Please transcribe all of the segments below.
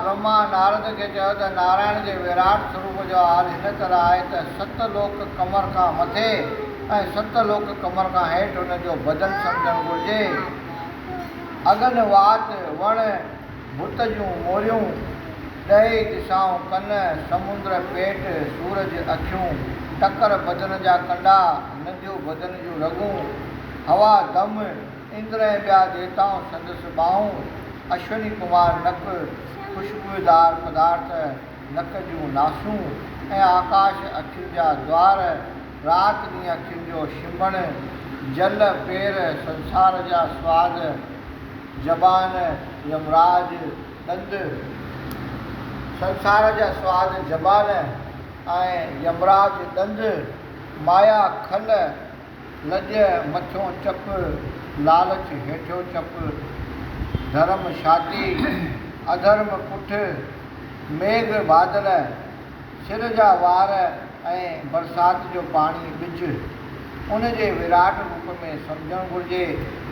برهما نارد کي چيو ته نارائڻ جي ويراٽ سروپ جو حال هن طرح آهي ته ست لوڪ ڪمر کان مٿي ۽ ست لوڪ ڪمر کان هيٺ هن جو بدن سمجهڻ گهرجي. اگن، وات، وڻ، ڀت جون موريون، ڏهه دشائون، ڪن، سمندر، پيٽ، سورج، اکيون، ٽڪر، بدن جا ڪنڊا، نديون، بدن جون رڳون، هوا، دم، اندر ۽ ٻيا ديوتائون سندس ٻانهون، اشوني ڪمار نڪ، خوشبوئدار پدارٿ، نڪ جون ناسون ۽ آڪاش اکين جا دوار، رات ڏينهن اکين جو شنبڻ، جل، پير، سنسار جا سواد، زبان، يمراج، ڏند، سنسار جا سواد، زبان ۽ يمراج، ڏند، مايا، کل، لڄ مٿيون چپ، لالچ هيٺيون چپ، ڌرم ڇاتي، اڌرم پٺ، ميگهه بادل، سر جا وار ۽ برسات جو پاڻي ٻج، ان جي وراٽ روپ ۾ سمجهڻ گهرجي.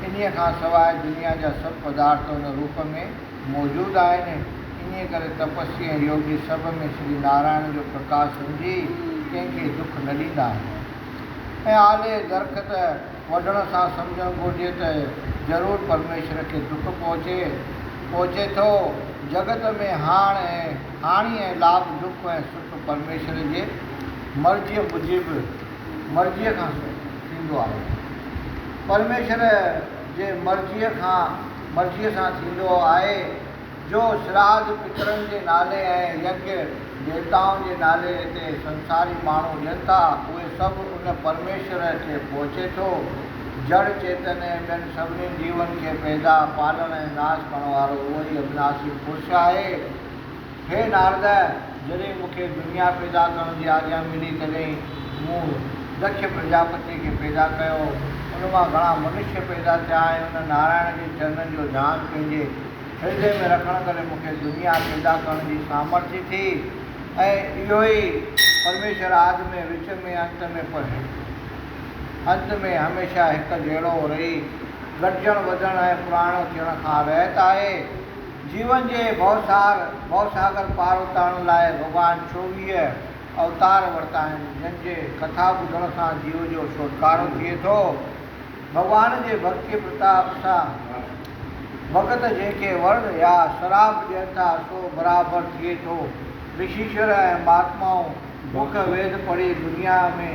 انهيء کان سواء دنيا جا سڀ پدارٿ ان روپ ۾ موجود آهن. انهيء ڪري تپسي ۽ يوگي سڀ ۾ شري نارائڻ جو پرڪاش سمجهي ڪنهن کي دک نه ڏيندا آهن. ۽ آلي درخت وڍڻ سان سمجهڻ گهرجي ته ضرور پرميشور کي دک پهچي پهچي ٿو. جڳت ۾ هاڻ ۽ هاڻي ۽ لاڀ دک ۽ سک پرميشور جي مرضيء موجب مرضيء کان ٿيندو آهي. پرميشور جي مرضيء کان مرضيء سان ٿيندو آهي. جو شراڌ پترن جي نالي ۽ يگيه ديوتائن جي نالي هتي سنساري ماڻهو ڏين ٿا، اهي سڀ ان پرميشور کي پهچي ٿو. جڙ، چيتن ۽ ٻين سڀني جيون کي پيدا، پالڻ ۽ ناس ڪرڻ وارو اهو ئي ابناسي پرش آهي. هي نارد! جڏهن مون کي دنيا پيدا ڪرڻ جي آگيا ملي، تڏهن مون دکش پرجاپتيء کي پيدا ڪيو. ان مان گهڻا منشيه پيدا ٿيا ۽ ان نارائڻ جي چرنن جو ڌيان پنهنجي هردي ۾ رکڻ ڪري مون کي دنيا پيدا ڪرڻ جي سامرٿي ٿي ۽ اهو ئي پرميشور آد ۾، وچ ۾، انت ۾ پر انت ۾ هميشه هڪ جهڙو رهي گهٽجڻ وڌڻ ۽ پراڻو ٿيڻ کان رهت آهي. جيون جي ڀوسار، ڀوساگر پار اتارڻ لاء ڀڳوان 24 اوتار ورتا آهن، جن جي ڪٿا ٻڌڻ سان جيو جو ڇوٽڪارو ٿئي ٿو. ڀڳوان جي ڀڳتيء پرتاب سان ڀڳت جنهن کي ور يا سراپ ڏين ٿا، سو برابر ٿئي ٿو. رشيشور ۽ مهاتمائون مک ويد پڙهي دنيا ۾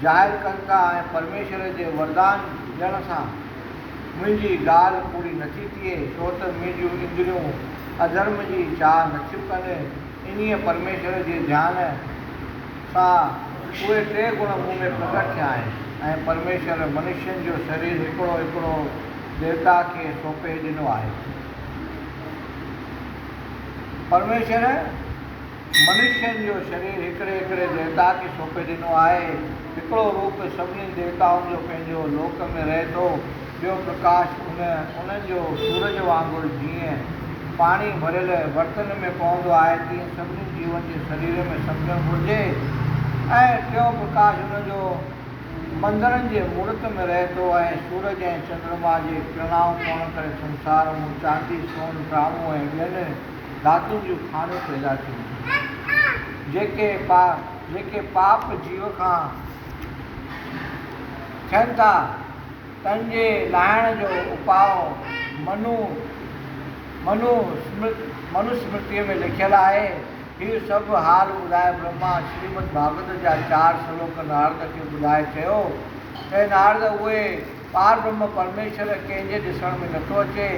ظاهر ڪن ٿا ۽ پرميشور جي وردان ڏيڻ سان منهنجي ڳالهه پوري نٿي ٿئي، ڇو ته منهنجون اندريون اڌرم جي چاهه نٿيون ڪن. انهيء پرميشور جي ڌيان سان اهي ٽي گڻ مون ۾ پرگٽ ٿيا آهن ۽ پرميشور منشين جو شرير هڪڙو هڪڙو ديوتا کي سونپي ڏنو آهي. پرميشور منشين جو شرير هڪڙي هڪڙي ديوتا کي سونپي ڏنو آهي. هڪڙو روپ سڀني ديوتائن جو پنهنجو لوڪ ۾ رهي ٿو. ٻيو پرڪاش ان انهن جو سورج وانگر جيئن پاڻي ڀريل برتن ۾ پوندو آهي تيئن سڀني جيون جي سرير ۾ سمجهڻ گهرجي ۽ ٽيون پرڪاش ان جو مندرن جي مورت ۾ رهي ٿو ۽ سورج ۽ چندرما جي ڪرڻائون پوڻ ڪري سنسار مون چاندي، سون، ٽرامو ۽ ٻين ڌاتن جون کاڻيون پيدا ٿيون جيڪي پاپ جيو کان ٿين ٿا. تن جي لاهڻ جو اپاء منو منو منوسمرتيء ۾ لکيل آهي. هي سڀ حال ٻڌائي برهما شريمد ڀاڳوت جا چار شلوڪ نارد کي ٻڌائي چيو ته اي نارد! اهي پاربرهم پرميشور ڪنهن جي ڏسڻ ۾ نٿو اچي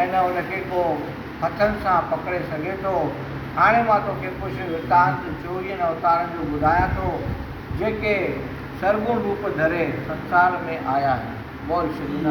۽ نه ان کي ڪو هٿن سان پڪڙي سگهي ٿو. هاڻي مان توکي ڪجهه ورتانت چوويهن اوتارن جو ٻڌايان ٿو، جيڪي سرگڻ روپ ڌري سنسار ۾ آيا آهن. بول شري.